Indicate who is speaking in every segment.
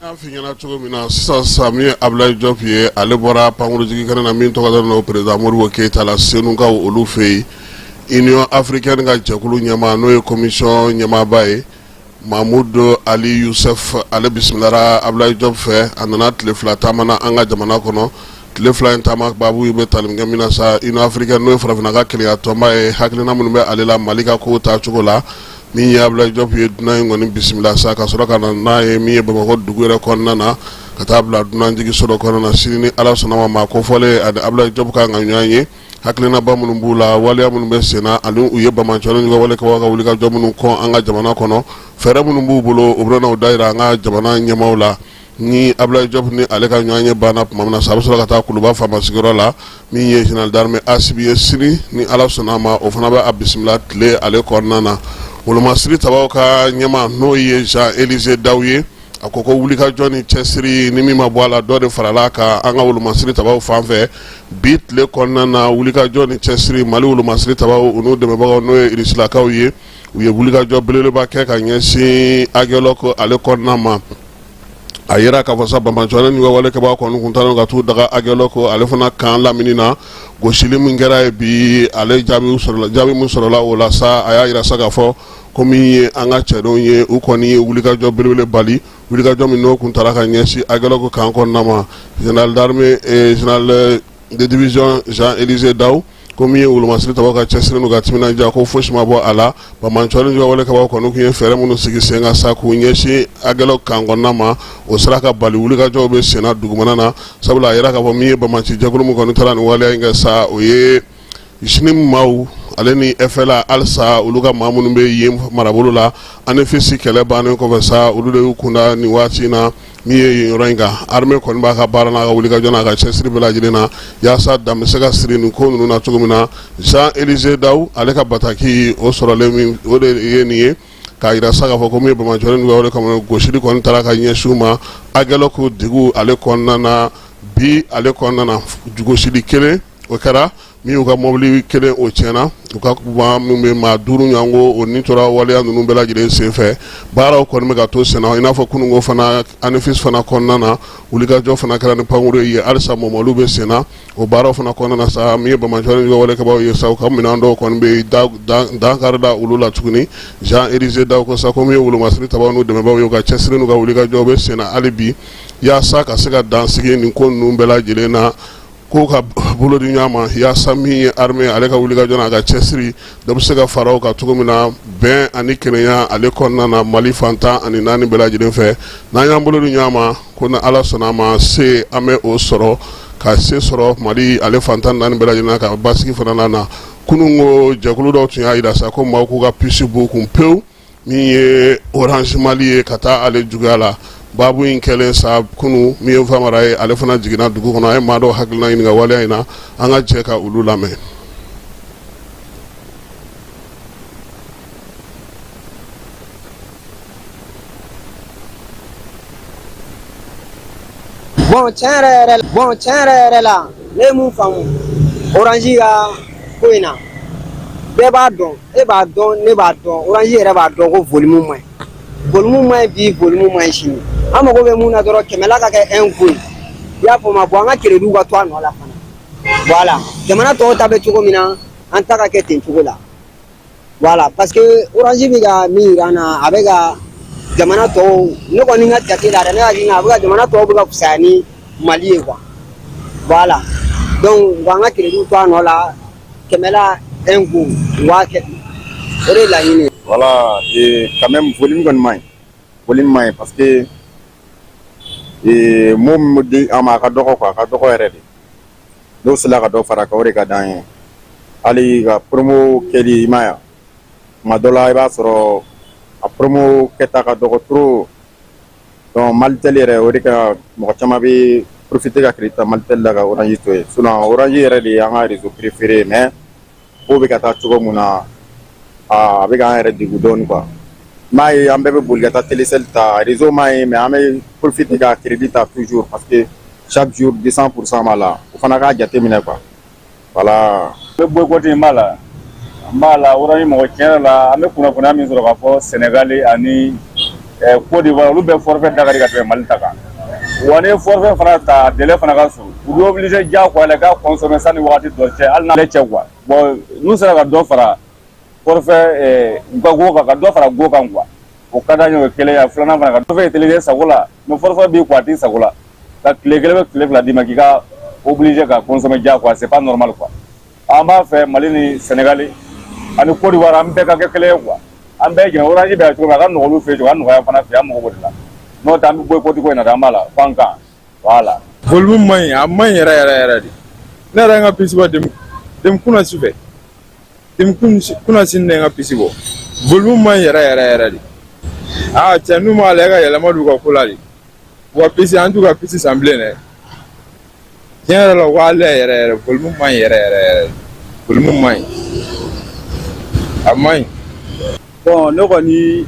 Speaker 1: An f'i ɲɛna cogo min na sisan sisan, min ye Abdoulaye Diop ye, ale bɔra pankurunjigin kɛnɛ na min tɔgɔ dalen don président Modibo Keyita la Senukaw olu fɛ yen. Union africaine ka jɛkulu ɲɛmaa, n'o ye commission ɲɛmaaba ye, Mahmoud Ali Youssouf, ale bisimilara Abdoulaye Diop fɛ. A nana tile 2 taama na an ka jamana kɔnɔ. Tile 2 in taama baabu bɛ tali kɛ min na sa, Union africaine, n'o ye farafinna ka kelenya tɔnba ye, hakilina minnu bɛ ale la Mali ka kow taacogo la. Min ye Abdoulaye Diop ye, dunan in kɔni bisimila sa ka sɔrɔ ka na n'a ye min ye Bamakɔ dugu yɛrɛ kɔnɔna na, ka taa bila dunanjiginso dɔ kɔnɔna na. Sini ni Ala sɔnna ma, maa kofɔlen ani Abdoulaye Diop kan ka ɲɔgɔn ye, hakilinaba minnu b'u la, waleya minnu bɛ senna, ani u ye banbaanci jugu wale ka wulikajɔ minnu kɔn an ka jamana kɔnɔ, fɛɛrɛ minnu b'u bolo, u bɛna u da jira an ka jamana ɲɛmaaw la. Ni Abdoulaye Diop ni ale ka ɲɔgɔn ye banna tuma min na sa, a bɛ sɔrɔ ka taa Kuluba faama sigiyɔrɔ la. Min ye général d'armée Assimi ye, sini ni Ala sɔnna a ma, o fana bɛ a bisimila tile ale kɔnɔna na. Wolomasiri tabaw ka ɲɛmaa, n'o ye Jean Élisée Dao ye, a ko ko wulikajɔ ni cɛsiri ni min ma bɔ a la, dɔ de farala kan an ka wolomasiri tabaw fan fɛ bi tile kɔnɔna na. Wulikajɔ ni cɛsiri, Mali wolomasiri tabaw, u n'u dɛmɛbagaw, n'o ye Irisilakaw ye, u ye wulikajɔ belebeleba kɛ ka ɲɛsin Aguelhok ale kɔnɔna ma. A yira k'a fɔ sa, banbaanci jugu wale kɛbaa kɔni kun taara ka t'u daga Aguelhok ale fana kan lamini na. Gosili min kɛra ye bi, ale jaabi sɔrɔla, jaabi min sɔrɔla o la sa, a y'a yira sa k'a fɔ ko min ye an ka cɛdenw ye, u kɔni ye wulikajɔ belebele bali, wulikajɔ min n'o kun taara ka ɲɛsin Aguelhok kan kɔnɔna ma. Général d'armée, général de division Jean Élisée Dao ko min ye wolomasiri tabaw ka cɛsiri n'u ka timinandiya, ko fosi ma bɔ a la. Banbaanci jugu wale kɛbaaw kɔni tun ye fɛɛrɛ minnu sigi sen kan sa k'u ɲɛsin Aguelhok kan kɔnɔna ma, o sera ka bali. Wulikajɔw bɛ senna dugumana na, sabula a yira k'a fɔ min ye banbaanci jɛkulu min kɔni taara nin waleya in kɛ sa, o ye JNIM maaw ale ni FLA halisa olu ka maa minnu bɛ yen marabolo la. Anefis kɛlɛ bannen kɔfɛ sa, olu de y'u kunda nin waati in na min ye yen yɔrɔ in kan. Armée kɔni b'a ka baara n'a ka wulikajɔ n'a ka cɛsiri bɛɛ lajɛlen na yaasa dan bɛ se ka siri nin ko ninnu na cogo min na. Jean Élisée Dao ale ka bataki o sɔrɔlen min, o de ye nin ye k'a jira sa k'a fɔ ko min ye banbaanci jugu wale kama, gosili kɔni taara ka ɲɛsin u ma Aguelhok dugu ale kɔnɔna na bi ale kɔnɔna na. Gosili kelen o kɛra min y'u ka mɔbili kelen o tiɲɛna, u ka maa min bɛ maa 5 ɲɔgɔn o ni tora waleya ninnu bɛɛ lajɛlen senfɛ. Baaraw kɔni bɛ ka to senna, i n'a fɔ kununko fana Anefis fana kɔnɔna na, wulikajɔ fana kɛra ni pankuru ye. Halisa mɔmɔliw bɛ senna o baaraw fana kɔnɔna na sa. Min ye banbaanci jugu wale kɛbaaw ye sa, u ka minɛn dɔw kɔni bɛ dankari da olu la tuguni. Jean Élisée Dao ko sa ko min ye wolomasiri tabaw n'u dɛmɛbaaw ye, u ka cɛsiri n'u ka wulikajɔ bɛ senna hali bi yaasa ka se ka dan sigi nin ko ninnu bɛɛ lajɛlen na, ko ka bolo di ɲɔgɔn ma yaasa min ye armée ale ka wulikajɔ n'a ka cɛsiri, dɔ bɛ se ka fara o kan cogo min na bɛn ani kelenya ale kɔnɔna na Mali fan 14 bɛɛ lajɛlen fɛ. N'an y'an bolo di ɲɔgɔn ma, ko ni Ala sɔnna a ma, se an bɛ o sɔrɔ ka se sɔrɔ Mali ale fan 14 bɛɛ lajɛlen na, ka basigi fana na. Kunun ko jɛkulu dɔw tun y'a jira sa ko maaw k'u ka puce b'u kun pewu, min ye Orange Mali ye, ka taa ale juguya la. Baabu in kɛlen sa kunun, min ye Famara ye, ale fana jiginna dugu kɔnɔ, a ye maa dɔw hakilina ɲininka waleya in na. An ka jɛ ka olu lamɛn.
Speaker 2: Bon, tiɲɛ yɛrɛ yɛrɛ la, ne ye mun faamu Orange ka ko in na, bɛɛ b'a dɔn, e b'a dɔn, ne b'a dɔn, Orange yɛrɛ b'a dɔn ko volume man ɲi, volume man ɲi bi, volume man ɲi sini. An mago bɛ mun na dɔrɔn, kɛmɛla ka kɛ un go ye, i y'a faamu? Bon, an ka crédit ka to a nɔ la fana. Voilà, jamana tɔw ta bɛ cogo min na, an ta ka kɛ ten cogo la. Voilà, parce que Orange bɛ ka min yira an na, a bɛ ka jamana tɔw, ne kɔni ka jate la dɛ, ne hakili la, a bɛ ka jamana tɔw bɛ ka fisaya ni Mali ye quoi. Voilà, donc u k'an ka crédit to a nɔ la, kɛmɛ la un go, u b'a kɛ ten, o de ye laɲini ye.
Speaker 3: Voilà, et quand même volume kɔni man ɲi, volume man ɲi parce que et mot min bɛ di an ma, a ka dɔgɔ quoi, a ka dɔgɔ yɛrɛ de. N'o sera ka dɔ fara a kan, o de ka d'an ye. Hali ka promo kɛli, i m'a ye, tuma dɔ la i b'a sɔrɔ a promo kɛta ka dɔgɔ trop. Donc Malitel yɛrɛ, o de ka mɔgɔ caman bɛ profiter ka crédit ta Malitel la ka Orange to yen. Sinon Orange yɛrɛ de y'an ka réseau préféré, mais ko bɛ ka taa cogo mun na, a bɛ k'an yɛrɛ degun dɔɔnin quoi. N b'a ye an bɛɛ bɛ boli ka taa Telecel ta, réseau ma ɲi, mais an bɛ profiter ka crédit ta toujours parce que chaque jour 200% b'a la. O fana k'a jateminɛ quoi, voilà.
Speaker 4: N bɛ boycott n b'a la, n b'a la Orange mɔgɔ. Tiɲɛ yɛrɛ la, an bɛ kunnafoniya min sɔrɔ k'a fɔ Sénégal ani Côte d'Ivoire, olu bɛɛ forfait da ka di ka tɛmɛ Mali ta kan. Wa n'i ye forfait fana ta, a délai fana ka surun. U bɛ obligé diyagoya la k'a consommer sanni wagati dɔ cɛ, hali n'ale cɛ quoi. Bon, n'u sera ka dɔ fara forfait u ka go kan, ka dɔ fara go kan quoi, o ka d'an ye. O ye kelen ye. Filanan fana, ka forfait utiliser sago la, mais forfait b'i kun, a t'i sago la, ka tile kelen bɛ tile 2 d'i ma k'i ka obligé ka consommer diyagoya, c'est pas normal quoi. An b'a fɛ Mali ni Sénégal ani Côte d'Ivoire, an bɛɛ ka kɛ kelen ye quoi. An bɛɛ jɛn Orange bɛ cogo min, a ka nɔgɔn olu fɛ yen cogo, a ka nɔgɔya fana fɛ. An mago b'o de la. N'o tɛ, an bɛ boycott ko in na dɛ, an b'a la fo an kan, voilà.
Speaker 3: Volume man ɲi, a man ɲi yɛrɛ yɛrɛ yɛrɛ de. Ne yɛrɛ ye n ka puce bɔ demi kunna su fɛ, demi kunna sini ne ye n ka puce bɔ. Volume man ɲi yɛrɛ yɛrɛ yɛrɛ de. Aa cɛ, n'u m'a lajɛ ka yɛlɛma don u ka ko la de, u ka puce, an t'u ka puce san bilen dɛ. Tiɲɛ yɛrɛ la, u k'a lajɛ yɛrɛ yɛrɛ. Volume man ɲi yɛrɛ yɛrɛ yɛrɛ, volume man ɲi, a man ɲi.
Speaker 5: Bon, ne kɔni,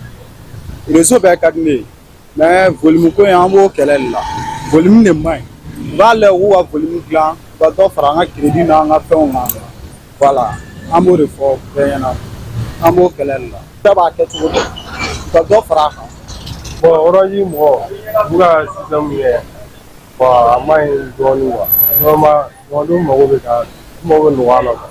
Speaker 5: réseau bɛɛ ka di ne ye, mais volume ko in, an b'o kɛlɛ de la. Volume de man ɲi. U b'a lajɛ k'u ka volume dilan, u ka dɔ fara an ka crédit n'an ka fɛnw kan. Voilà, an b'o de fɔ bɛɛ ɲɛna, an b'o kɛlɛ de la. Bɛɛ b'a kɛ cogo dɔn, u ka dɔ fara a kan.
Speaker 6: Bon, Orange mɔgɔ, u ka système min kɛ, bon, a man ɲi dɔɔnin quoi. Vraiment, jamanadenw mago bɛ ka u mago bɛ nɔgɔya la quoi.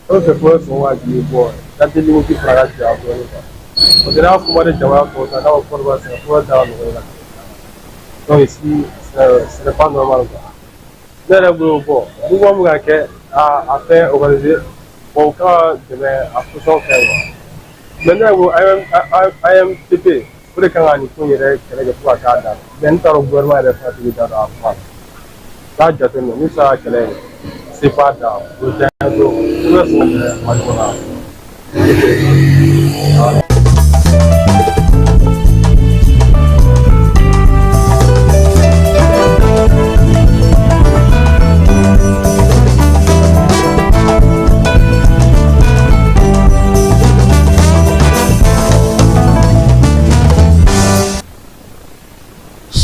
Speaker 6: E bɛ fɛ fɛn o fɛn ka jigin, bon, quantité limite fana ka janya dɔɔnin quoi. Parce que n'a kuma de jamana tɔw ta, n'a ko Côte d'Ivoire, c'est da ka nɔgɔn ka tɛmɛ. Donc ici, ce n'est pas normal quoi. Ne yɛrɛ bolo, bon, mouvement bɛ ka kɛ a fɛn organiser, bon, u kan ka dɛmɛ a fɔsɔn fɛ quoi. Mais ne yɛrɛ bolo, AMTP o de kan ka nin ko in yɛrɛ kɛlɛ kɛ fo ka k'a dan na. Mais n t'a dɔn gouvernement yɛrɛ fana tigi da don a kuma la. N'a jateminɛ, n'u sera ka kɛlɛ in se f'a dan, o bɛ diya n ye dɔrɔn. U bɛ sɔn ka kɛlɛ Mali kɔnɔ yan.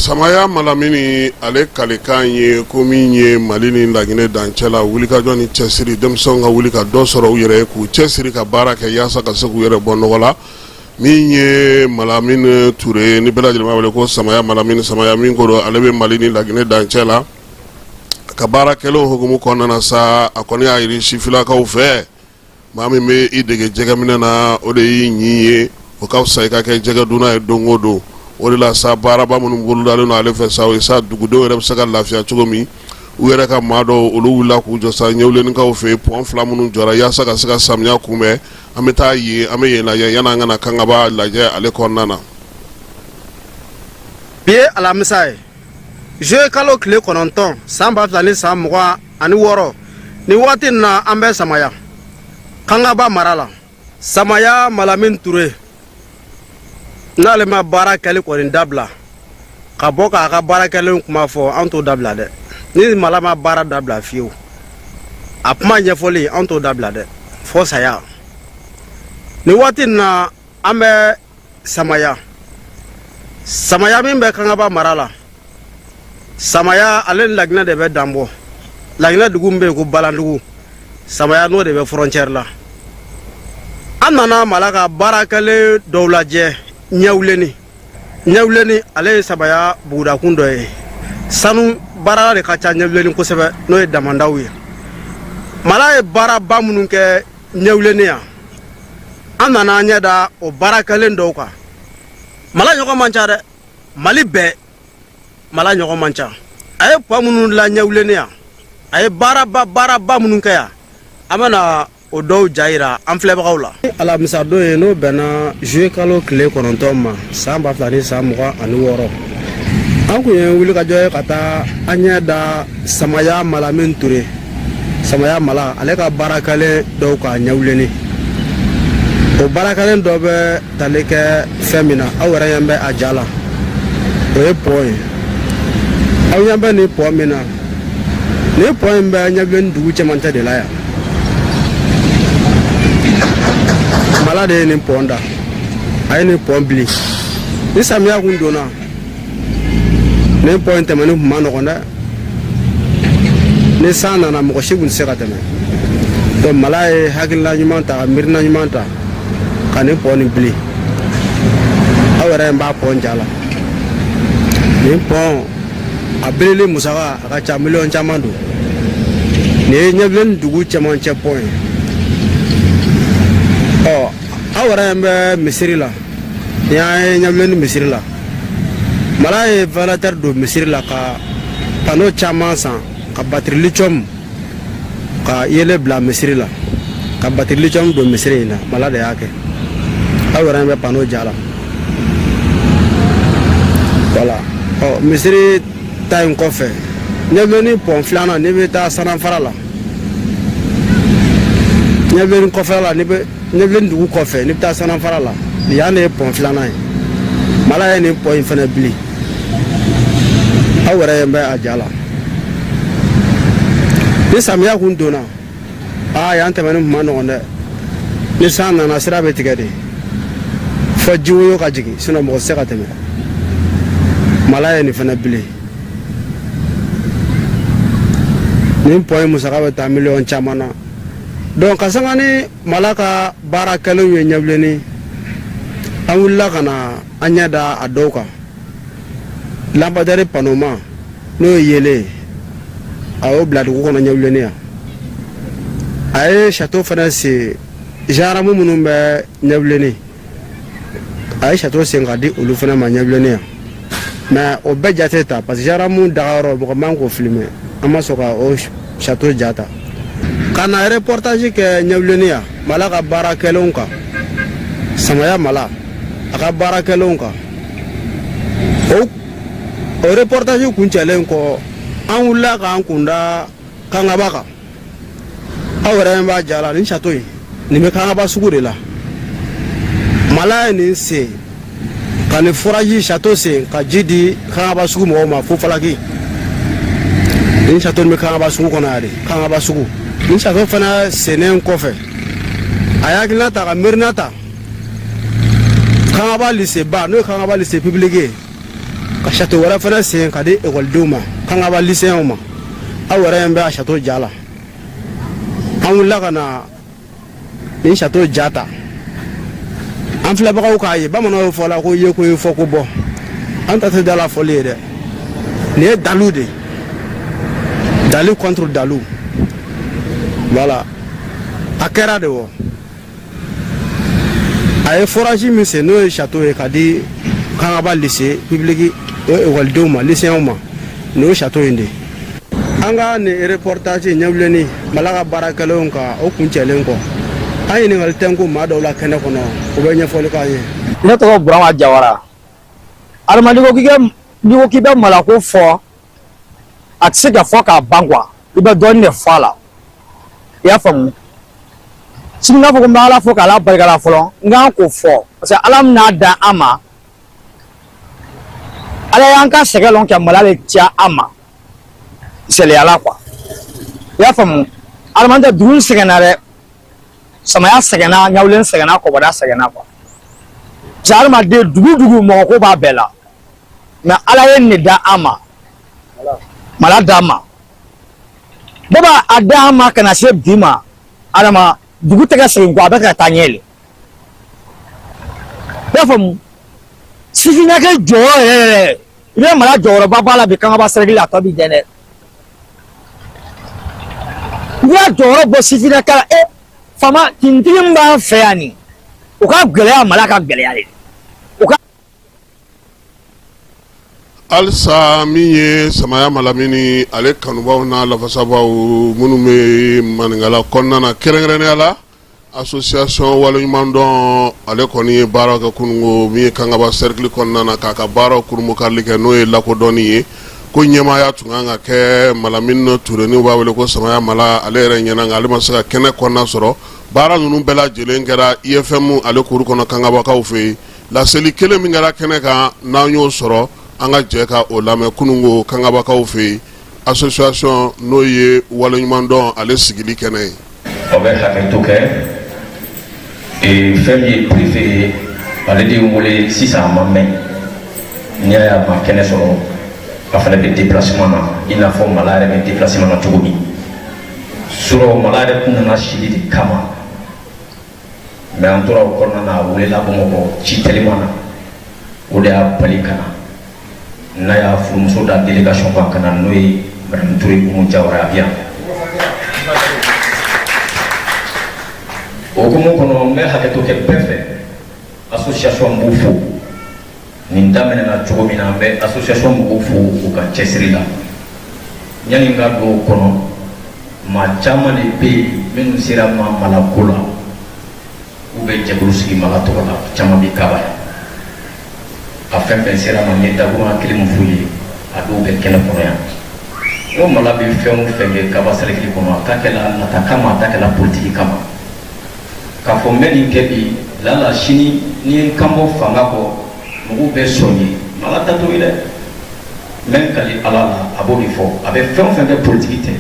Speaker 1: Samaya Malamini, ale kalikan ye ko min ye Mali ni Laginɛ dancɛ la, wulikajɔ ni cɛsiri, denmisɛnw ka wuli ka dɔ sɔrɔ u yɛrɛ ye, k'u cɛsiri ka baara kɛ yaasa ka se k'u yɛrɛ bɔ nɔgɔ la. Min ye Malamini Ture, ni bɛɛ lajɛlen b'a wele ko Samaya Malamini, Samaya min ko don, ale bɛ Mali ni Laginɛ dancɛ la ka baara kɛlenw hukumu kɔnɔna na sa, a kɔni y'a yiri sifilakaw fɛ, maa min bɛ i dege jɛgɛminɛ na, o de y'i ɲin ye, o ka fisa i ka kɛ jɛgɛ dunna ye don o don. O de la sa, baaraba minnu bolodalen don ale fɛ sa, o ye sa dugudenw yɛrɛ bɛ se ka lafiya cogo min. U yɛrɛ ka maa dɔw, olu wulila k'u jɔ sa Ɲɛwulenikaw fɛ yen, pɔn 2 minnu jɔra yaasa ka se ka samiya kunbɛn. An bɛ taa yen, an bɛ yen lajɛ yanni an ka na Kangaba lajɛ ale kɔnɔna na.
Speaker 7: Bi ye alamisa ye, juillet kalo tile 9, san 2026. Nin waati in na, an bɛ Samaya, Kangaba mara la. Samaya Malamini Ture, n'ale ma baara kɛli kɔni dabila ka bɔ k'a ka baara kɛlen kuma fɔ, an t'o dabila dɛ. Ni Mala ma baara dabila fiyewu, a kuma ɲɛfɔli, an t'o dabila dɛ, fo saya. Nin waati in na, an bɛ Samaya, Samaya min bɛ Kangaba mara la. Samaya, ale ni Laginɛ de bɛ danbɔ. Laginɛ dugu min bɛ yen ko Balandugu, Samaya n'o de bɛ frontière la. An nana Mala ka baara kɛlen dɔw lajɛ Ɲɛwuleni. Ɲɛwuleni, ale ye Samaya bugudakun dɔ ye. Sanu baara de ka ca Ɲɛwuleni kosɛbɛ, n'o ye damandaw ye. Mala ye baaraba minnu kɛ Ɲɛwuleni yan, an nana an ɲɛ da o baara kɛlen dɔw kan. Mala ɲɔgɔn man ca dɛ, Mali bɛɛ Mala ɲɔgɔn man ca. A ye pɔn minnu la Ɲɛwuleni yan, a ye baaraba baaraba minnu kɛ yan, an bɛna o dɔw ja yira an filɛbagaw la. Alamisa don ye, n'o bɛnna juillet kalo tile 9 ma, san 2026, an kun ye wulikajɔ ye ka taa an ɲɛ da Samaya Malamini Ture, Samaya Mala, ale ka baara kɛlen dɔw kan Ɲɛwuleni. O baara kɛlen dɔ bɛ tali kɛ fɛn min na, aw yɛrɛ ɲɛ bɛ a ja la, o ye pɔn ye. Aw ɲɛ bɛ nin pɔn min na, nin pɔn in bɛ Ɲɛwuleni dugu cɛmancɛ de la yan. Mala de ye nin pɔn da, a ye nin pɔn bili. Ni samiya kun donna, nin pɔn in tɛmɛni kun man nɔgɔn dɛ. Ni san nana, mɔgɔ si kun tɛ se ka tɛmɛ. Donc Mala ye hakilina ɲuman ta, ka miirina ɲuman ta ka nin pɔn nin bili. Aw yɛrɛ b'a pɔn ja la, nin pɔn. A bilili musaka a ka ca, miliyɔn caman don. Nin ye Ɲɛbilenni dugu cɛmancɛ pɔn ye. Ɔ, aw yɛrɛ ɲɛ bɛ misiri la, nin y'an ye Ɲɛbilenni misiri la. Mala ye ventilateur don misiri la, ka panneau caman san, ka batterie lithium ka yelen bila misiri la, ka batterie lithium don misiri in na. Mala de y'a kɛ. Aw yɛrɛ ɲɛ bɛ panneau ja la. Voilà. Ɔ, misiri ta in kɔfɛ, Ɲɛbilenni pɔn filanan, n'i bɛ taa Sanafara la, Ɲɛbilenni kɔfɛla la, n'i bɛ Ɲɛbilenni dugu kɔfɛ, n'i bɛ taa Sanafara la, yan de ye pɔn filanan ye. Mala ye nin pɔn in fana bili. Aw yɛrɛ ɲɛ bɛ a ja la. Ni samiya kun donna, aa, yan tɛmɛni kun ma nɔgɔn dɛ. Ni san nana, sira bɛ tigɛ de fɔ jiwoyo ka jigin, sinon mɔgɔ tɛ se ka tɛmɛ. Mala ye nin fana bili. Nin pɔn in musaka bɛ taa miliyɔn caman na. Donc ka sanga ni Mala ka baara kɛlenw ye Ɲɛbilenni, an wulila ka na an ɲɛ da a dɔw kan. Lampadaire panneau n'o ye yelen ye, a y'o bila dugu kɔnɔ Ɲɛbilenni yan. A ye château fana sen. Gendarme minnu bɛ Ɲɛbilenni, a ye château sen ka di olu fana ma Ɲɛbilenni yan. Mais o bɛɛ jate ta, parce que gendarme dagayɔrɔ, mɔgɔ man k'o filmer. An ma sɔn ka o château ja ta. Ka na reportage kɛ Ɲɛbilenni yan, Mala ka baara kɛlenw kan, Samaya Mala a ka baara kɛlenw kan, o reportage kuncɛlen kɔ, an wulila k'an kunda Kangaba kan. Aw yɛrɛ b'a ja la. Nin château in, nin bɛ Kangaba sugu de la. Mala ye nin sen ka nin forage château sen ka ji di Kangaba sugu mɔgɔw ma fo Falaki. Nin château nin bɛ Kangaba sugu kɔnɔ yan de, Kangaba sugu. Nin château fana sennen kɔfɛ, a ye hakilina ta ka miirina ta Kangaba lycée ba, n'o ye Kangaba lycée public ye, ka château wɛrɛ fana sen ka di ekɔlidenw ma, Kangaba lycéenw ma. Aw yɛrɛ bɛ a château ja la. An wulila ka na nin château ja ta, an filɛbagaw k'a ye. Bamananw fɔ la ko ye ko ye fɔ ko bɔ. An ta tɛ da la fɔli ye dɛ, nin ye dalu de, dalu contre dalu. Voilà, a kɛra de. Wɔ, a ye forage min sen, n'o ye château ye ka di Kangaba lycée public ekɔlidenw ma, lycéenw ma, nin y'o château in de. An ka nin reportage Ɲɛbilenni, Mala ka baara kɛlenw kan, o kuncɛlen kɔ, an ɲininkali tɛ ko maa dɔw la kɛnɛ kɔnɔ, o bɛ ɲɛfɔli k'an ye.
Speaker 8: Ne tɔgɔ Burama Jawara. Adama, n'i ko k'i kɛ, n'i ko k'i bɛ malako fɔ, a tɛ se ka fɔ k'a ban quoi. I bɛ dɔɔnin de fɔ a la, i y'a faamu. Sini n k'a fɔ ko n bɛ Ala fo k'Ala barika la fɔlɔ, n k'an k'o fɔ, parce que Ala min n'a dan an ma, Ala y'an ka sɛgɛn lɔn ka mala de diya an ma misaliya la quoi, i y'a faamu. Adamaden, dugu sɛgɛnna dɛ. Samaya sɛgɛnna, Ɲawulen sɛgɛnna, Kɔbɔda sɛgɛnna quoi, parce que adamaden, dugu dugu mɔgɔ ko b'a bɛɛ la. Mais Ala ye nin de da an ma, mala d'an ma. Bɛɛ b'a a da an ma ka na se bi ma. Adama, dugu tɛ ka segin kɔ, a bɛ ka taa ɲɛ de, i y'a faamu. Sifinnakɛ jɔyɔrɔ yɛrɛ yɛrɛ, i bɛ mala jɔyɔrɔba b'a la bi Kangaba cercle la, a tɔ b'i dɛn dɛ. N'i y'a jɔyɔrɔ bɔ sifinnaka la, e faama tintigi min b'an fɛ yan nin, o ka gɛlɛya, mala ka gɛlɛya de o ka.
Speaker 1: Halisa, min ye Samaya Malamini, ale kanubaw n'a lafasabaw minnu bɛ maninkala kɔnɔna na, kɛrɛnkɛrɛnnenya la association waleɲumandɔn, ale kɔni ye baara kɛ kununko min ye Kangaba cercle kɔnɔna na, k'a ka baaraw kurunbonkarili kɛ, n'o ye lakodɔnni ye ko ɲɛmaaya tun kan ka kɛ Malamini Ture, n'u b'a wele ko Samaya Mala, ale yɛrɛ ɲɛna, nka ale ma se ka kɛnɛ kɔnɔna sɔrɔ. Baara ninnu bɛɛ lajɛlen kɛra IFM ale kuru kɔnɔ, Kangabakaw fɛ yen. Laseli kelen min kɛra kɛnɛ kan, n'an y'o sɔrɔ, an ka jɛ ka o lamɛn kununko Kangabakaw fɛ yen, association n'o ye waleɲumandɔn ale sigili kɛnɛ ye.
Speaker 9: Aw bɛ hakɛto kɛ. Fɛn min ye préfet ye, ale de ye n wele sisan, a ma mɛn. N'i y'a ye a ma kɛnɛ sɔrɔ, a fana bɛ déplacement na, i n'a fɔ Mala yɛrɛ bɛ déplacement na cogo min. Surɔ Mala yɛrɛ tun nana sili de kama, mais an tora o kɔnɔna na, a welela Bamakɔ ci teliman na, o de y'a bali ka na. N'a y'a furumuso da délégation kan ka na, n'o ye madame Touré Umu Jawara, a bɛ yan. O hukumu kɔnɔ, n bɛ hakɛto kɛ bɛɛ fɛ. Association b'u fo. Nin daminɛna cogo min na, an bɛ association mɔgɔw fo u ka cɛsiri la. Yanni n ka don o kɔnɔ, maa caman de bɛ yen minnu sera ma Mala ko la, u bɛ jɛkulu sigi Mala tɔgɔ la. Caman bɛ Kaba yan. A fɛn fɛn sera ma, n ye dakurunya kelen min f'u ye, a dɔw bɛ kɛnɛ kɔnɔ yan. N ko Mala bɛ fɛn o fɛn kɛ Kaba sɛrɛkili kɔnɔ, a ta kɛla nata kama, a ta kɛla politiki kama. K'a fɔ n bɛ nin kɛ bi, lala sini ni ye n kan bɔ fanga kɔ, mɔgɔw bɛ sɔn ye. Mala ta t'o ye dɛ. N bɛ n kali Ala la, a b'o de fɔ. A bɛ fɛn o fɛn kɛ, politiki tɛ.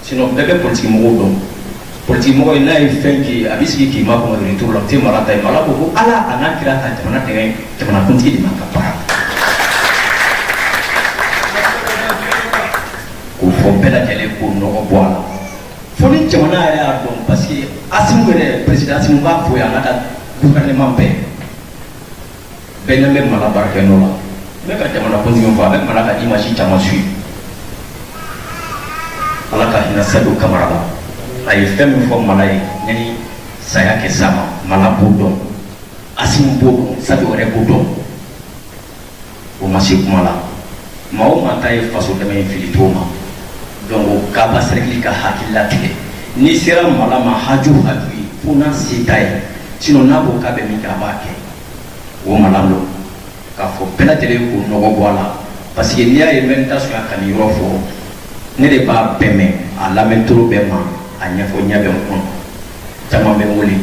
Speaker 9: Sinon bɛɛ bɛ politiki mɔgɔw dɔn. Politiki mɔgɔ ye, n'a ye fɛn k'i ye, a bɛ sigi k'i makɔnɔ retour la. O tɛ Mala ta ye. Mala ko ko Ala a n'a kira ka jamana dɛmɛ, jamanakuntigi de b'a ka baara. K'o fɔ bɛɛ lajɛlen k'o nɔgɔ bɔ a la, fo ni jamana yɛrɛ y'a dɔn, parce que Asimu yɛrɛ, président Asimu b'a fɔ yan, n'a ka gouvernement bɛɛ bɛɛ ɲɛ bɛ Mala baarakɛ nɔ la. N bɛ ka jamana kuntigi fɔ, a bɛ Mala ka image caman suit. Ala ka hinɛ Sadio Kamara la, a ye fɛn min fɔ Mala ye yanni saya kɛ s'a ma, Mala b'o dɔn, Asimu b'o dɔn, Sadio yɛrɛ b'o dɔn. O ma se kuma la. Maa o maa ta ye faso dɛmɛ ye, fili t'o ma. Donc Kaba sɛrɛkili ka hakilila tigɛ, n'i sera Mala ma, haju haju ye, fo n'a se t'a ye. Sinon n'a ko k'a bɛ min kɛ, a b'a kɛ. O Mala don k'a fɔ bɛɛ lajɛlen k'o nɔgɔ bɔ a la, parce que n'i y'a ye n bɛ n ta sunya ka nin yɔrɔ fɔ, ne de b'a bɛɛ mɛn, a lamɛn toro bɛɛ ma, a ɲɛfɔ ɲɛ bɛ n kɔnɔ. Caman bɛ n wele,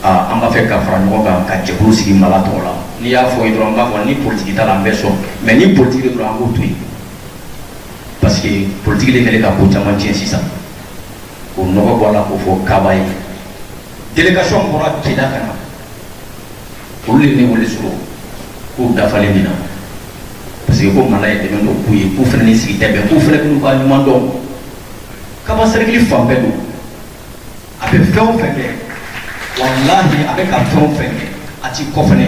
Speaker 9: aa, an b'a fɛ ka fara ɲɔgɔn kan ka jɛkulu sigi Mala tɔgɔ la. N'i y'a fɔ ye dɔrɔn, n b'a fɔ ni politiki t'a la, n bɛ sɔn. Mais ni politiki de dɔrɔn, an k'o to yen, parce que politiki de kɛlen ka ko caman tiɲɛ sisan. K'o nɔgɔ bɔ a la, k'o fɔ Kaba ye. Délégation bɔra Keda ka na, olu de ne wele sɔrɔ k'u dafalen bɛ na, parce que ko Mala ye dɛmɛ dɔ k'u ye, k'u fana ni sigi tɛ bɛn, k'u fana b'u ka ɲuman dɔn. Kaba sɛrɛkili fan bɛɛ don. A bɛ fɛn o fɛn kɛ, walahi, a bɛ ka fɛn o fɛn kɛ, a t'i kɔ fɛnɛ.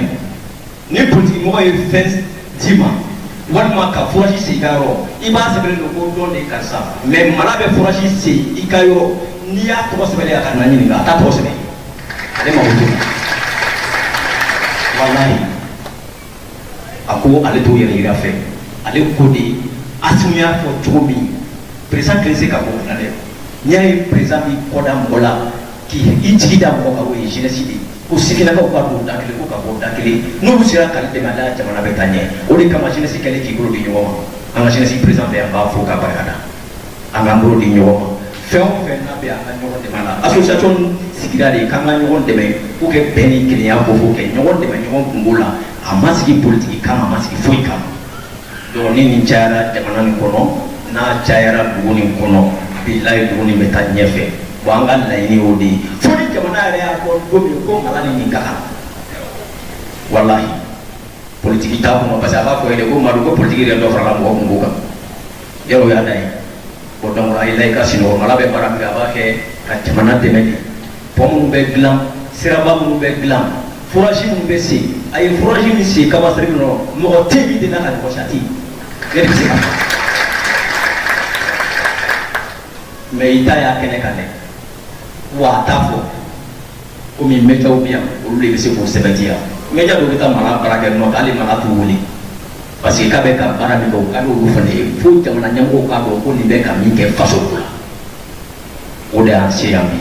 Speaker 9: Ni politiki mɔgɔ ye fɛn d'i ma, walima ka forage sen i ka yɔrɔ, i b'a sɛbɛnnen don ko dɔn de ye karisa. Mais Mala bɛ forage sen i ka yɔrɔ, n'i y'a tɔgɔ sɛbɛnnen, a ka na ɲininka, a t'a tɔgɔ sɛbɛn, ale mago t'o la. Walahi, a ko ale t'o yɛrɛ yira fɛ. Ale ko de, Asimu y'a fɔ cogo min, président kelen se ka bɔ o la dɛ. N'i y'a ye président b'i kɔ da mɔgɔ la, k'i jigi da mɔgɔ kan, o ye jeunesse de ye. Ko sifinnakaw ka don da kelen, ko ka bɔ da kelen, n'olu sera k'ale dɛmɛ, ale ka jamana bɛ taa ɲɛ. O de kama jeunesse kɛlen k'i bolo di ɲɔgɔn ma. An ka jeunesse président bɛ yan, an b'a fo k'a barika da. An k'an bolo di ɲɔgɔn ma, fɛn o fɛn n'a bɛ, an ka ɲɔgɔn dɛmɛ a la. Association sigira de k'an ka ɲɔgɔn dɛmɛ pour que bɛn ni kelenya ko fo kɛ ɲɔgɔn dɛmɛ ɲɔgɔn kungo la. A ma sigi politiki kama, a ma sigi foyi kama. Donc ni nin cayara jamana nin kɔnɔ, n'a cayara dugu nin kɔnɔ, bilayi, dugu nin bɛ taa ɲɛfɛ. Bon, an ka laɲini y'o de ye, fo ni jamana yɛrɛ y'a fɔ don min ko Mala ni nin ka kan. Walahi, politiki t'a kɔnɔ, parce que a b'a fɔ yɛrɛ ko Madu ko politiki yɛrɛ dɔ farala mɔgɔ kungo kan yɔrɔ, o y'a dan ye. Bon, donc a ye la i ka sinɔgɔ. Mala bɛ baara min kɛ, a b'a kɛ ka jamana dɛmɛ de. Pont minnu bɛ dilan, siraba minnu bɛ dilan, forage minnu bɛ sen, a ye forage min sen Kaba sɛrɛkili kɔnɔ, mɔgɔ tɛ min delila ka ɲɔgɔn sati. Ne de bɛ se ka fɔ, mais i ta y'a kɛnɛ kan dɛ. Wa a t'a fɔ komi médiaw bɛ yan, olu de bɛ se k'o sɛbɛntiya. Média dɔw bɛ taa Mala baara kɛ nɔ, hali Mala t'u wele, parce que k'a bɛ ka baara min kɛ, o ka di olu fana ye. Fo jamana ɲɛmɔgɔw k'a dɔn ko nin bɛ ka min kɛ faso ko la. O de y'an se yan bi.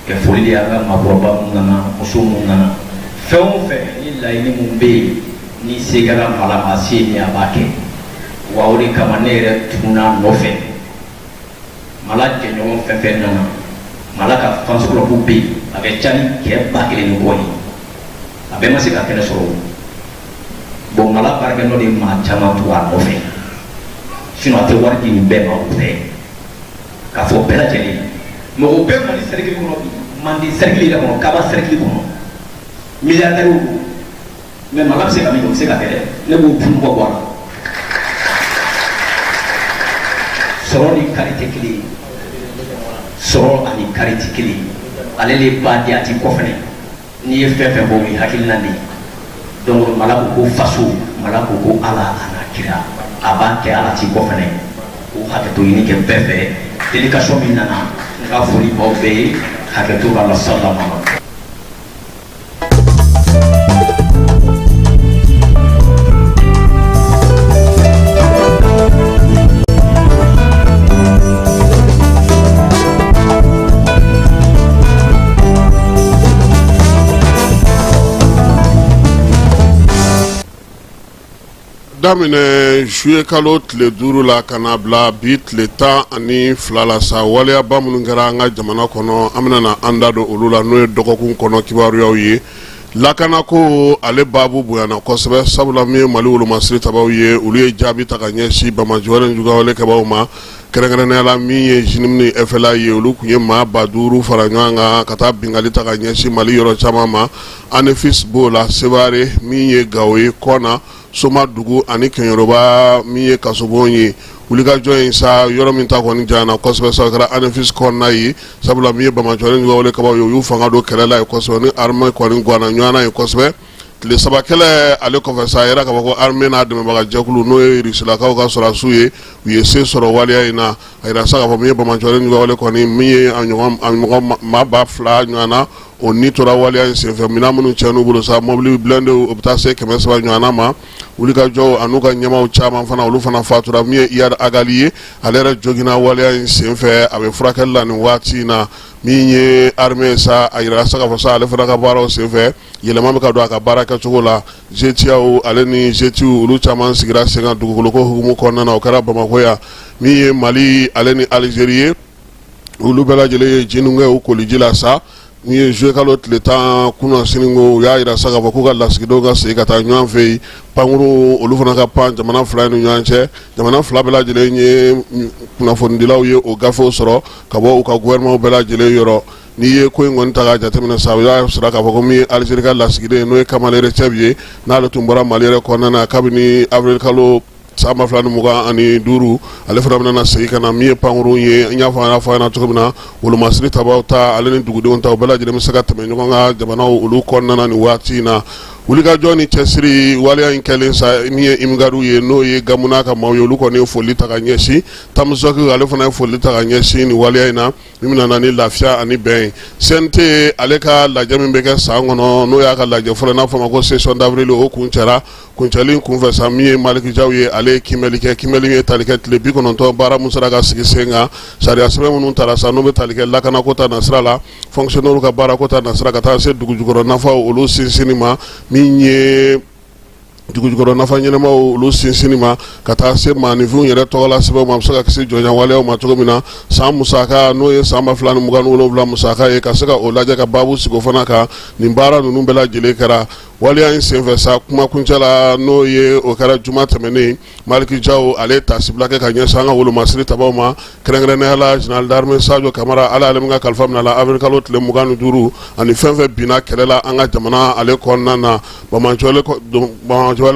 Speaker 9: Ka foli de y'an ka maakɔrɔba minnu nana, muso minnu nana, fɛn o fɛn ni laɲini mun bɛ yen, ni se kɛra Mala ma, se min a b'a kɛ. Wa o de kama ne yɛrɛ tugunna a nɔfɛ. Mala jɛɲɔgɔn fɛn fɛn nana, Mala ka fans club bɛ yen, a bɛ ca ni cɛ 1000 ni kɔ ye, a bɛɛ ma se ka kɛnɛ sɔrɔ o. Bon, Mala baarakɛ nɔ de ye maa caman tugu a nɔfɛ, sinon a tɛ wari di nin bɛɛ ma. O tɛ k'a fɔ bɛɛ lajɛlen, mɔgɔ bɛɛ Mali cercle kɔnɔ bi, Manden cercle yɛrɛ kɔnɔ, Kaba cercle kɔnɔ, milliardaires don. Mais Mala bɛ se ka min kɛ, o bɛ se ka kɛ dɛ. Ne b'o dun kɔ bɔ a la. Sɔrɔ ni kari tɛ kelen ye, sɔrɔ ani kari tɛ kelen ye. Ale de b'a di, a ti kɔ fɛnɛ. N'i ye fɛn fɛn bɔ, o ye hakilina de ye. Donc Mala ko ko faso, Mala ko ko Ala a n'a kira, a b'a kɛ Ala t'i kɔ fɛnɛ. O hakɛto ɲini kɛ bɛɛ fɛ. Délégation min nana, n ka foli b'aw bɛɛ ye. Hakɛto b'a la salama.
Speaker 1: Daminɛ juillet kalo tile 5 la ka na bila bi tile 12 la sa, waleyaba minnu kɛra an ka jamana kɔnɔ, an bɛna na an da don olu la, n'o ye dɔgɔkun kɔnɔ kibaruyaw ye. Lakanako ale baabu bonyana kosɛbɛ, sabula min ye Mali wolomasiri tabaw ye, olu ye jaabi ta ka ɲɛsin banbaanciwale juguyawale kɛbaaw ma, kɛrɛnkɛrɛnnenya la min ye JNIM ni FLA ye. Olu tun ye maa 5000 fara ɲɔgɔn kan ka taa binkanni ta ka ɲɛsin Mali yɔrɔ caman ma. Anefis b'o la, Sevare, min ye Gawo ye, Kɔna, Somadugu ani Kɛɲɛrɔba, min ye kasobon ye. Wulikajɔ in sa, yɔrɔ min ta kɔni janyana kosɛbɛ sa, o kɛra Anefis kɔnɔna ye, sabula min ye banbaanciwale juguyawale kɛbaaw ye, u y'u fanga don kɛlɛ la yen kosɛbɛ, ni armée kɔni ganna ɲɔgɔn na yen kosɛbɛ. Tile 3 kɛlɛ ale kɔfɛ sa, a yira k'a fɔ ko armée n'a dɛmɛbaga jɛkulu, n'o ye Rusilakaw ka sɔrɔdasiw ye, u ye se sɔrɔ waleya in na. A yira sa k'a fɔ min ye banbaanciwale juguyawale kɔni, min ye a ɲɔgɔn maa 2000 ɲɔgɔn na, o ni tora waleya in senfɛ. Minɛn minnu tiɲɛn'u bolo sa, mobili blindé, o bɛ taa se 300 ɲɔgɔnna ma. Wulikajɔw an'u ka ɲɛmaaw caman fana, olu fana fatura. Min ye Iyad Ag Ghali ye, ale yɛrɛ joginna waleya in senfɛ, a bɛ furakɛli la nin waati in na. Min ye armée sa, a yira sa k'a fɔ sa, ale fana ka baaraw senfɛ, yɛlɛma bɛ ka don a ka baara kɛcogo la. GTAw ale ni GTiw, olu caman sigira sen kan dugukoloko hukumu kɔnɔna na, o kɛra Bamakɔ yan. Min ye Mali ale ni Algérie ye, olu bɛɛ lajɛlen ye jinunkɛw koliji la sa. Min ye juillet kalo tile 10 kunasini ko, u y'a jira sa k'a fɔ k'u ka lasigidenw ka segin ka taa ɲɔgɔn fɛ yen. Pankuru, olu fana ka pan jamana fila ni ɲɔgɔn cɛ. Jamana fila bɛɛ lajɛlen ye kunnafonidilaw ye o gafew sɔrɔ ka bɔ u ka gouvernement bɛɛ lajɛlen yɔrɔ. N'i ye ko in kɔni ta k'a jateminɛ sa, u y'a sɔrɔ k'a fɔ ko min ye Algérie ka lasigiden, n'o ye Kamal Recep ye, n'ale tun bɔra Mali yɛrɛ kɔnɔna na kabini avril kalo san 2025, ale fana bɛna segin ka na. Min ye pankurun ye, n y'a fɔ an y'a fɔ ɲɛna cogo min na, wolomasiri tabaw ta ale ni dugudenw ta, u bɛɛ lajɛlen bɛ se ka tɛmɛ ɲɔgɔn ka jamanaw olu kɔnɔna na nin waati in na. Wulikajɔ ni cɛsiri waleya in kɛlen sa, min ye Imgadu ye, n'o ye Gamuna ka maaw ye, olu kɔni ye foli ta ka ɲɛsin. Tamasɛki, ale fana ye foli ta ka ɲɛsin nin waleya in na, min bɛna na ni lafiya ani bɛn ye. CNT ale ka lajɛ min bɛ kɛ san kɔnɔ, n'o y'a ka lajɛ fɔlɔ, n'a fɔ ma ko session d'avril, o kuncɛra. Kuncɛli kunfɛ sa, min ye Maliki Jaw ye, ale ye kiimɛli kɛ, kiimɛli ye tali kɛ tile 90 baara min sera ka sigi sen kan, sariya sɛbɛn minnu tara sa, n'o bɛ tali kɛ lakanako ta nasira la, fonctionnaires ka baarako ta nasira, ka taa se dugujukɔrɔ nafaw olu sinsinni ma, min ye dugujukɔrɔ nafa ɲɛnamaw olu sinsinni ma, ka taa se maaninfinw yɛrɛ tɔgɔla sɛbɛnw ma, a bɛ se ka kisi jɔnya waleyaw ma cogo min na. San musaka, n'o ye san 2027 musaka ye, ka se ka o lajɛ ka baabu sigi o fana kan. Nin baara ninnu bɛɛ lajɛlen kɛra waleya in senfɛ sa. Kumakuncɛ la, n'o ye o kɛra juma tɛmɛnen, Maliki Jaw ale ye taasibila kɛ ka ɲɛsin an ka wolomasiri tabaw ma, kɛrɛnkɛrɛnnenya la général d'armée Sadio Kamara, ala ale min ka kalifa minɛ la avril kalo tile 25, ani fɛn fɛn binna kɛlɛ la an ka jamana ale kɔnɔna na, banbaanciwale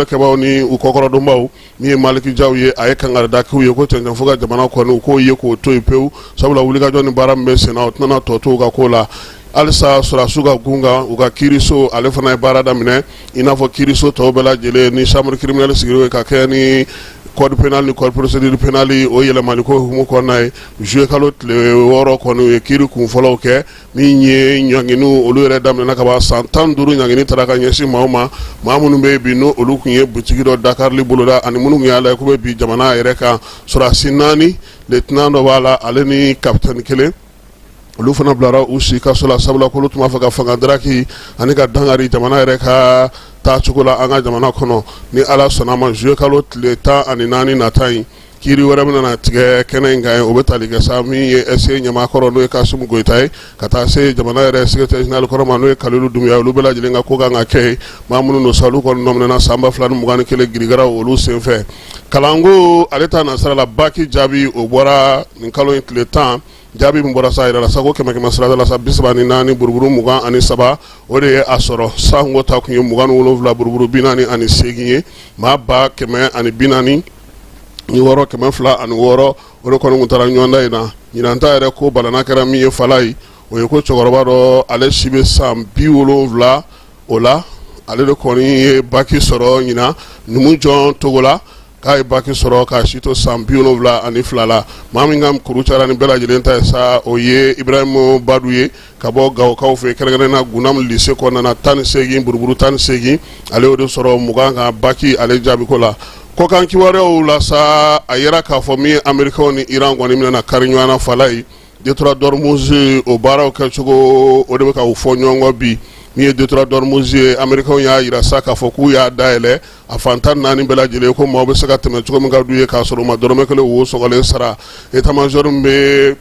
Speaker 1: kɛbaaw ni u kɔkɔrɔdonbaw. Min ye Maliki Jaw ye, a ye kangarida k'u ye ko cɛncɛn fo ka jamana kɔni u k'o ye k'o to yen pewu, sabula wulikajɔ ni baara min bɛ sen na, o tɛna tɔ to u ka ko la. Halisa sɔrɔdasiw ka gun kan, u ka kiiriso ale fana ye baara daminɛ i n'a fɔ kiiriso tɔw bɛɛ lajɛlen, ni chambre criminelle sigira ye ka kɛ ni code pénal ni code procédure pénale, o yɛlɛmali ko hukumu kɔnɔna ye. Juillet kalo tile 6 kɔni, u ye kiiri kun fɔlɔw kɛ. Min ye ɲanginiw, olu yɛrɛ daminɛna ka ban. San 15 ɲangini taara ka ɲɛsin maaw ma, maa minnu bɛ yen bi, n'o olu tun ye butigi dɔ dakarili boloda, ani minnu tun y'a lajɛ k'u bɛ bin jamana yɛrɛ kan. Sɔrɔdasi naani, lieutenant dɔ b'a la, ale ni capitaine kelen, olu fana bilara u si kaso la, sabula k'olu tun b'a fɛ ka fanga daraki ani ka dankari jamana yɛrɛ ka taacogo la an ka jamana kɔnɔ. Ni Ala sɔnna a ma, juillet kalo tile 14 nata in, kiiri wɛrɛ bɛna na tigɛ kɛnɛ in kan. O bɛ tali kɛ sa, min ye SE ɲɛmaa kɔrɔ, n'o ye Kasum Goyita ye, ka taa se jamana yɛrɛ secrétaire général kɔrɔ ma, n'o ye Kalilu Dunbiya, olu bɛɛ lajɛlen ka ko kan ka kɛ. Maa minnu don sa, olu kɔni nɔminɛna san 2021 girigaraw olu senfɛ. Kalanko ale ta nasira la, baki jaabi o bɔra nin kalo in tile 10. Jaabi min bɔra sa, a yirala sa ko kɛmɛ kɛmɛ sarada la sa, 34 buruburu 23, o de ye a sɔrɔ. Sanko ta tun ye 27 buruburu 48 ye. Maa 146 206, o de kɔni tun taara ɲɔgɔndan in na. Ɲinan ta yɛrɛ ko balana kɛra min ye fala ye, o ye ko cɛkɔrɔba dɔ, ale si bɛ san 70 o la, ale de kɔni ye baki sɔrɔ ɲinan Numujɔn Togola, k'a ye baki sɔrɔ k'a si to san 72 la. Maa min ka kuru cayara ni bɛɛ lajɛlen ta ye sa, o ye Ibrahim Badu ye ka bɔ Gawokaw fɛ, kɛrɛnkɛrɛnnen na Gunam lycée kɔnɔna na, 18, buruburu 18, ale y'o de sɔrɔ 20 kan baki ale jaabiko la. Kɔkan kibaruyaw la sa, a yera k'a fɔ min ye Amerikaw ni Iran kɔni bɛna kari ɲɔgɔn na fala ye détroit d'Ormuz, o baaraw kɛcogo, o de bɛ ka u fɔ ɲɔgɔn kɔ bi. Min ye détroit d'Ormuz ye, Amerikaw y'a jira sa k'a fɔ k'u y'a dayɛlɛ a fan 14 bɛɛ lajɛlen, ko maaw bɛ se ka tɛmɛ cogo min ka d'u ye k'a sɔrɔ u ma dɔrɔmɛ kelen wo sɔgɔlen sara. État-major min bɛ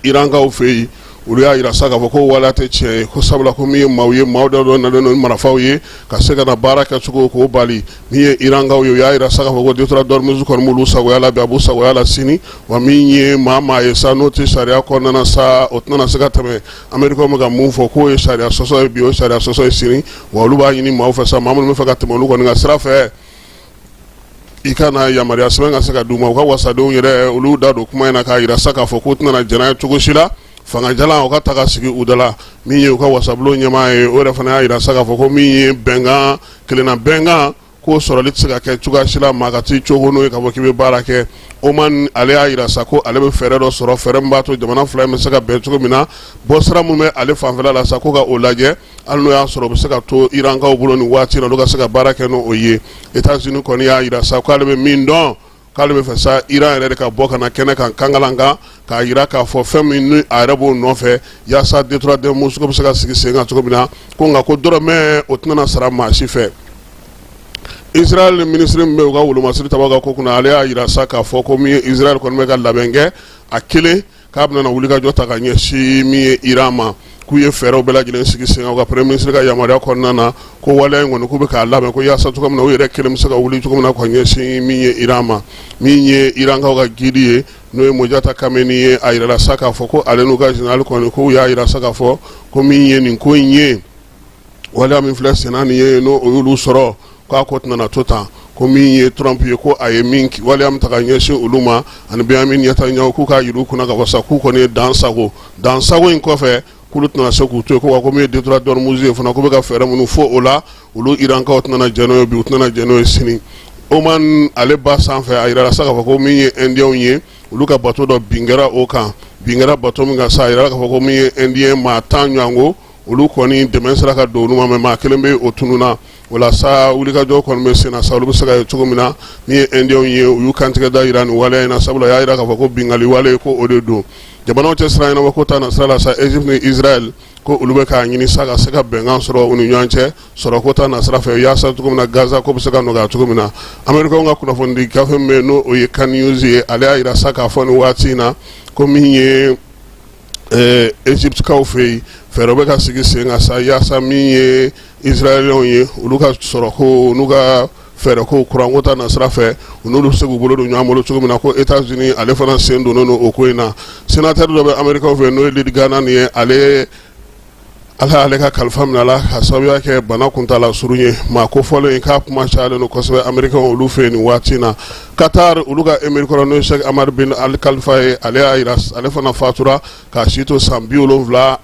Speaker 1: Irankaw fɛ yen, olu y'a jira sa k'a fɔ ko waleya tɛ tiɲɛ ye, ko sabula ko min ye maaw ye, maaw dɔ nalen don ni marifaw ye ka se ka na baara kɛcogo k'o bali. Min ye Irankaw ye, u y'a jira sa k'a fɔ ko détroit d'Ormuz kɔni b'olu sagoya la bi, a b'u sagoya la sini. Wa min ye maa maa ye sa, n'o tɛ sariya kɔnɔna na sa, o tɛna se ka tɛmɛ. Amerikaw bɛ ka mun fɔ k'o ye sariya sɔsɔ ye bi, o ye sariya sɔsɔ ye sini. Wa olu b'a ɲini maaw fɛ sa, maa minnu bɛ fɛ ka tɛmɛ olu kɔni ka sira fɛ, i ka na yamaruya sɛbɛn ka se ka d'u ma. U ka wasadenw yɛrɛ, olu da don kuma in na k'a jira sa k'a fɔ k'u tɛna jɛn n'a ye cogo si la, fangajalan o ka ta ka sigi u da la. Min ye u ka wasabulon ɲɛmaa ye, o yɛrɛ fana y'a jira sa k'a fɔ ko min ye bɛnkan kelenna bɛnkan k'o sɔrɔli tɛ se ka kɛ cogoya si la, maa ka t'i cogo n'o ye k'a fɔ k'i bɛ baara kɛ. Oman, ale y'a jira sa ko ale bɛ fɛɛrɛ dɔ sɔrɔ, fɛɛrɛ min b'a to jamana fila in bɛ se ka bɛn cogo min na. Bɔ sira min bɛ ale fanfɛla la sa, ko ka o lajɛ, hali n'o y'a sɔrɔ o bɛ se ka to Irankaw bolo nin waati la, olu ka se ka baara kɛ n'o ye. États-Unis kɔni y'a jira sa k'ale bɛ min dɔn, k'ale bɛ fɛ sa Iran yɛrɛ de ka bɔ ka na kɛnɛ kan kankalan kan k'a jira k'a fɔ fɛn min ni a yɛrɛ b'o nɔfɛ, yaasa détroit d'Ormuz ko bɛ se ka sigi sen kan cogo min na. Ko nka ko dɔrɔmɛ o tɛna sara maa si fɛ. Israël minisiri min bɛ u ka wolomasiri tabaga ka ko kunna, ale y'a jira sa k'a fɔ ko min ye Israël kɔni bɛ ka labɛn kɛ a kelen, k'a bɛna wulikajɔ ta ka ɲɛsin min ye Iran ma, k'u ye fɛɛrɛw bɛɛ lajɛlen sigi sen kan u ka premier ministre ka yamaruya kɔnɔna na, ko waleya in kɔni k'u bɛ k'a labɛn ko yaasa cogo min na u yɛrɛ kelen bɛ se ka wuli cogo min na ka ɲɛsin min ye Iran ma. Min ye Irankaw ka guide ye, n'o ye Mojtaba Kameni ye, a yirala sa k'a fɔ ko ale n'u ka général kɔni, k'u y'a jira sa k'a fɔ ko min ye nin ko in ye, waleya min filɛ senna nin ye, n'o o y'olu sɔrɔ, k'a ko tɛna to tan. Ko min ye Trump ye, ko a ye min waleya min ta ka ɲɛsin olu ma ani Benjamin Netanyahu, k'u k'a yir'u kunna ka fɔ sa k'u kɔni ye dan sago. Dan sago in kɔfɛ, k'olu tɛna se k'u to yen. Ko wa ko min ye détroit d'Ormuz ye fana, k'u bɛ ka fɛɛrɛ minnu fɔ o la, olu Irankaw tɛna jɛn n'o ye bi, u tɛna jɛn n'o ye sini. Oman ale ba sanfɛ, a yirala sa k'a fɔ ko min ye Indien ye, olu ka bato dɔ bin kɛra o kan. Bin kɛra bato min kan sa, a yirala k'a fɔ ko min ye Indien maa 10 ɲɔgɔn, olu kɔni dɛmɛ sera ka don olu ma, mais maa kelen bɛ o tununna. O la sa, wulikajɔ kɔni bɛ sen na sa, olu bɛ se ka ye cogo min na. Min ye Indienw ye, u y'u kantigɛ da jira nin waleya in na, sabula u y'a jira k'a fɔ ko binkanni wale ko o de don. Jamanaw cɛ sira ɲɛnabɔ ko ta na sira la sa, Egypte ni Israël, ko olu bɛ k'a ɲini sa ka se ka bɛnkan sɔrɔ u ni ɲɔgɔn cɛ sɔrɔ ko ta na sira fɛ, yaasa cogo min na Gaza ko bɛ se ka nɔgɔya cogo min na. Américains ka kunnafonidi gafe min bɛ yen, n'o o ye Kan News ye, ale y'a jira sa k'a fɔ nin waati in na ko min ye Egyptekaw fɛ yen, fɛɛrɛ bɛ ka sigi sen kan sa yaasa min ye Israélienw ye, olu ka sɔrɔko n'u ka fɛɛrɛ ko kuranko ta na sira fɛ, u n'olu bɛ se k'u bolo don ɲɔgɔn bolo cogo min na. Ko États-Unis ale fana sen donnen don o ko in na. Sénateur dɔ bɛ Américainw fɛ, n'o ye Lee Gannon ye, ale Ala y'ale ka kalifa minɛ a la ka sababuya kɛ bana kuntaala surun ye. Maa ko fɔlen in k'a kuma cayalen don kosɛbɛ Américainw olu fɛ yen nin waati in na. Qatar olu ka émir kɔrɔ, n'o ye Sheikh Hamad bin Al Khalifa ye, ale y'a jira, ale fana fatura k'a si to san 74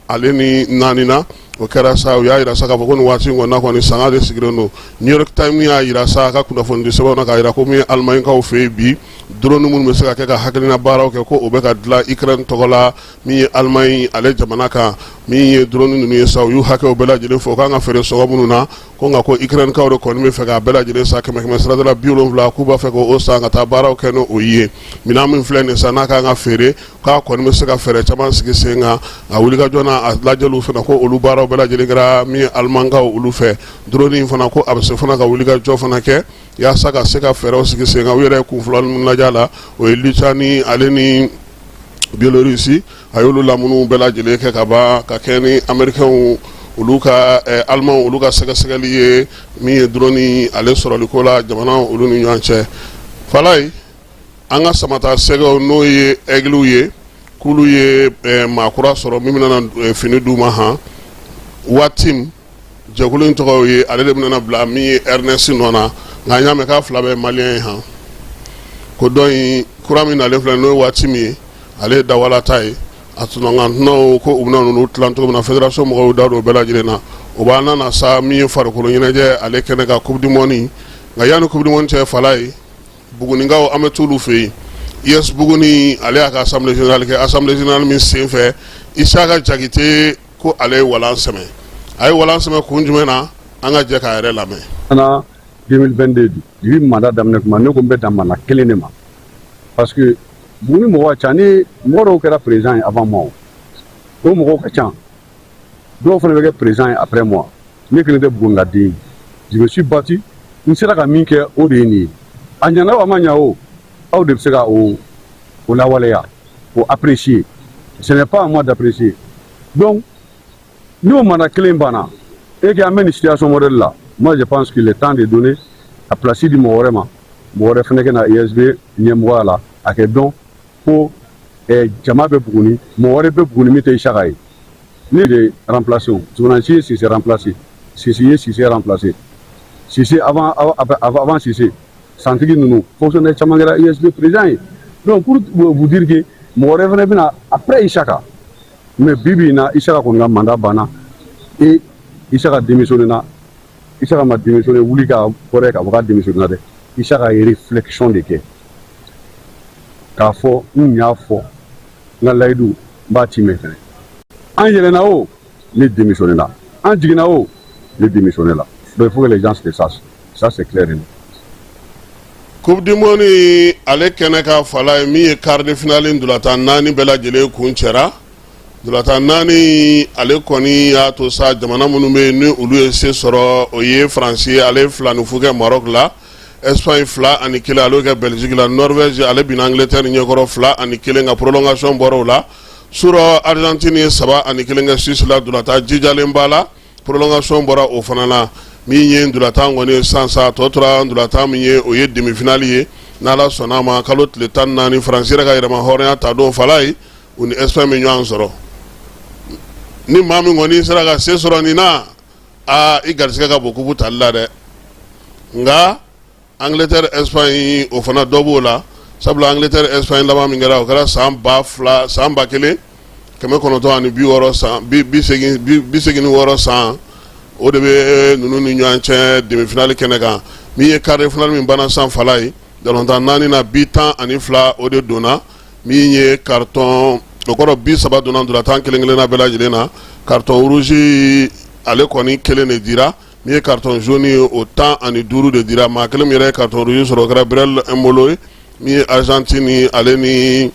Speaker 1: na. O kɛra sa, u y'a jira sa k'a fɔ ko nin waati in kɔni na kɔni, sanga de sigilen don. New York Times y'a jira sa a ka kunnafonidi sɛbɛnw na k'a jira ko min ye Allemagne-kaw fɛ yen bi, drone minnu bɛ se ka kɛ ka hakilina baaraw kɛ, ko o bɛ ka dilan Ukraine tɔgɔ la min ye Allemagne ale jamana kan. Min ye drone ninnu ye sa, u y'u hakɛw bɛɛ lajɛlen fɔ, u kan ka feere sɔngɔ minnu na, ko nka ko Ukrainekaw de kɔni bɛ fɛ k'a bɛɛ lajɛlen san kɛmɛ kɛmɛ sarada la 70, k'u b'a fɛ k'o san ka taa baaraw kɛ n'o ye. Minɛn min filɛ nin sa, n'a kan ka feere, k'a kɔni bɛ se ka fɛɛrɛ caman sigi sen kan. A wulikajɔ n'a a lajɛliw fana, ko olu baaraw bɛɛ lajɛlen kɛra min ye Allemankaw olu fɛ. Drone in fana, ko a bɛ se fana ka wulikajɔ fana kɛ yaasa ka se ka fɛɛrɛw sigi sen kan. U yɛrɛ ye kun fɔlɔ min lajɛ a la, o ye Lituanie ale ni Biélorussie. A y'olu lamunu bɛɛ lajɛlen kɛ ka ban ka kɛ ni Américainw olu ka Allemand olu ka sɛgɛsɛgɛli ye min ye drone ale sɔrɔliko la jamana olu ni ɲɔgɔn cɛ. Falaye, an ka Samata Sɛgɛw, n'o ye Aiglew ye, k'olu ye maa kura sɔrɔ min bɛna fini d'u ma han waati. Jɛkulu in tɔgɔ ye, ale de bɛna bila min ye Ernest nɔ na, nka an y'a mɛn k'a fila bɛɛ malien ye han. Ko dɔ in kura min nalen filɛ, n'o ye waati min ye, ale ye dawala ta ye. A tɔnɔkan tɔnɔw ko u bɛna ninnu tilan cogo min na, fédération mɔgɔw da don o bɛɛ lajɛlen na. O b'an nana sa min ye farikolo ɲɛnajɛ ale kɛnɛ kan, coupe du monde. Nka yanni coupe du monde cɛ, Falaye, Bugunikaw, an bɛ t'olu fɛ yen. US Buguni, ale y'a ka assemblée générale kɛ. Assemblée générale min senfɛ, Isaka Jakite ko ale ye walan sɛmɛ. A ye walan sɛmɛ kun jumɛn na? An ka jɛ k'a yɛrɛ lamɛn.
Speaker 10: Nana 2022, depuis mandat daminɛ tuma, ne ko n bɛ dan mandat kelen de ma, parce que Buguni mɔgɔ ka ca. Ni mɔgɔ dɔw kɛra président ye avant moi, o mɔgɔw ka ca, dɔw fana bɛ kɛ président ye après moi. Ne kelen tɛ Buguni ka den ye. Je me suis battu, n sera ka min kɛ, o de ye nin ye. A ɲɛna o, a ma ɲa o, aw de bɛ se ka o lawaleya, o apprécier. Ce n'est pas à moi d'apprécier. Donc n'o mandat kelen banna et que an bɛ nin situation modèle la, moi je pense qu'il est temps de donner a place di mɔgɔ wɛrɛ ma, mɔgɔ wɛrɛ fana kɛ na USB ɲɛmɔgɔya la, a kɛ dɔn ko jama bɛ Buguni, mɔgɔ wɛrɛ bɛ Buguni min tɛ Isaka ye. Ne de remplacé o Zoumana ye Sise remplacé, Sise ye Sise remplacé, Sise avant Sise, santigi ninnu, fonctionnaire caman kɛra USB président ye. Donc pour vous dire que mɔgɔ wɛrɛ fana bɛna après Isaka. Mais bi bi in na, Isaka kɔni ka mandat banna et Isaka démissionné na. Isaka ma démissionné wuli ka kɔrɔ k'a fɔ k'a démissionné na dɛ. Isaka ye réflexion de kɛ k'a fɔ n y'a fɔ, n ka layidu, n b'a timɛ fɛnɛ. An yɛlɛnna o, ne démissionné la, an jiginna o, ne démissionné la. Donc il faut que les gens le sachent, ça c'est clair et net.
Speaker 1: Coupe du monde ale kɛnɛ ka, fala ye min ye, quart de finale ndolatan naani bɛɛ lajɛlen kun cɛra. Ndolatan naani ale kɔni y'a to sa, jamana minnu bɛ yen ni olu ye se sɔrɔ, o ye Faransi ye, ale ye 2-0 kɛ Maroc la. Espagne, 2-1, ale kɛ Belgique la. Norvège, ale binna Angleterre ɲɛkɔrɔ 2-1, ka prolongation bɔra o la. Surɔ, Argentine ye 3-1 kɛ Suisse la, ndolatan jijalenba la, prolongation bɔra o fana na. Min ye ndolatan kɔni ye sisan sa, tɔ tora ndolatan min ye, o ye demi-finale ye. N'Ala sɔnna a ma, kalo tile 14, Faransi yɛrɛ ka yɛrɛma hɔrɔnya ta don, fala ye, u ni Espagne bɛ ɲɔgɔn sɔrɔ. Ni maa min kɔni sera ka se sɔrɔ nin na, aa, i garisɛgɛ ka bon kupu tali la dɛ. Nka Angleterre Espagne, o fana dɔ b'o la, sabula Angleterre Espagne laban min kɛra, o kɛra san 2000, san 1960, san 86 san. O de bɛ ninnu ni ɲɔgɔn cɛ demi-finale kɛnɛ kan. Min ye quart de finale min banna san, fala ye, balontan naani na, bi 12 o de donna. Min ye carton, o kɔrɔ 30 donna ntolantan kelen kelenna bɛɛ lajɛlen na. Carton rouge, ale kɔni kelen de dira. Min ye carton jaune ye, o 15 de dira. Maa kelen min yɛrɛ ye carton rouge sɔrɔ, o kɛra Breel Embolo ye, min ye Argentine ale ni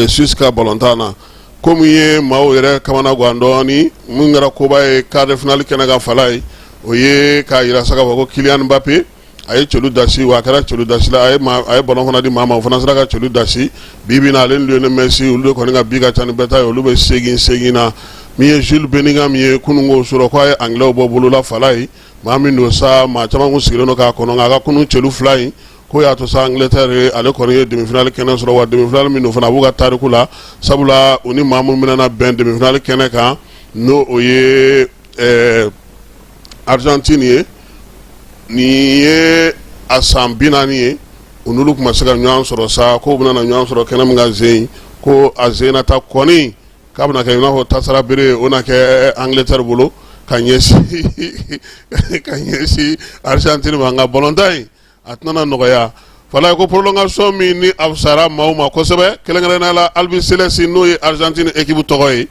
Speaker 1: Suisse ka balontan na. Ko min ye maaw yɛrɛ kamana gan dɔɔni, min kɛra koba ye quart de finale kɛnɛ kan, fala ye, o ye k'a yira sa k'a fɔ ko Kylian Mbappé, a ye celu dasi wa a kɛra celu dasi la, a ye ballon fana di maa ma, o fana sera ka celu dasi. Bi bi in na, ale ni Lionel Messi, olu de kɔni ka bi ka ca ni bɛɛ ta ye, olu bɛ segin segin na. Min ye Jude Bellingham ye, kunun ko sɔrɔ k'a ye Anglais bɔ bolola, fala ye, maa min don sa, maa caman kun sigilen don k'a kɔnɔ, nka a ka kunun celu fila in ko y'a to sa, Angleterre ale kɔni ye demi-finale kɛnɛ sɔrɔ. Wa demi-finale min don fana, a b'u ka tariku la, sabula u ni maa minnu bɛna bɛn demi-finale kɛnɛ kan, n'o o ye Argentine ye, nin ye a san 40 ye u n'olu tun ma se ka ɲɔgɔn sɔrɔ sa. Ko u bɛna ɲɔgɔn sɔrɔ kɛnɛ min kan zen, ko a zenna ta kɔni k'a bɛna kɛ i n'a fɔ tasara bere, o na kɛ Angleterre bolo ka ɲɛsin Argentine ma. Nka balontan in, a tɛna nɔgɔya, fala. Ko prolongation min ni a fisayara maaw ma kosɛbɛ, kɛrɛnkɛrɛnnenya la Albiceleste, n'o ye Argentine équipe tɔgɔ ye,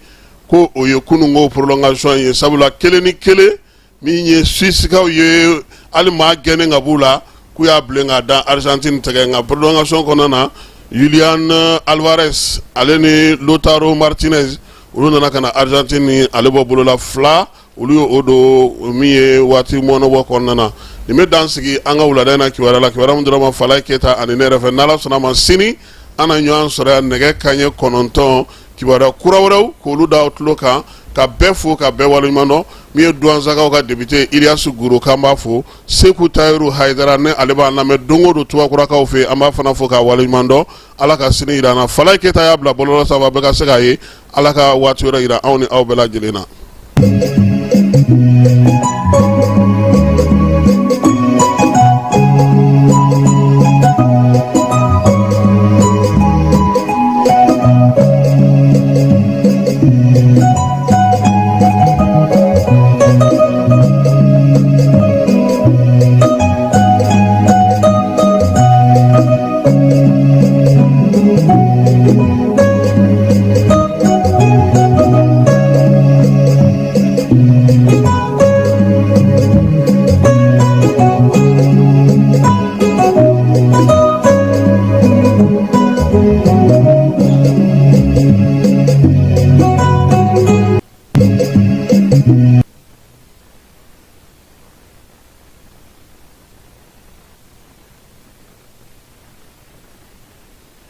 Speaker 1: ko o ye kununko prolongation ye, sabula 1-1 min ye Suissekaw ye, hali maa gɛnnen ka b'u la, k'u y'a bilen k'a da Argentine tɛgɛ. Nka prolongation kɔnɔna na, Julian Alvarez ale ni Lautaro Martinez, olu nana ka na Argentine ale bɔ bolola fila, olu ye o don min ye waati mɔnɔbɔ kɔnɔna na. Nin bɛ dan sigi an ka wulada in na kibaruya la, kibaruya min dɔrɔn ma Falaye Keyita ani ne yɛrɛ fɛ. N'Ala sɔnna ma, sini an na ɲɔgɔn sɔrɔ yan nɛgɛ kanɲɛ 9, kibaruya kura wɛrɛw k'olu da aw tulo kan. Ka bɛɛ fo, ka bɛɛ waleɲuman dɔn. Min ye Duwansakaw ka député Iliyasu Goro, k'an b'a fo. Seku Tayiru Hayidara, ne ale b'an lamɛn don o don Tubakurakaw fɛ, an b'a fana fo k'a waleɲuman dɔn. Ala ka sini yira an na. Falaye Keyita y'a bila bɔlɔlɔ sanfɛ, bɛɛ ka se k'a ye. Ala ka waati wɛrɛ yira anw ni aw bɛɛ lajɛlen na.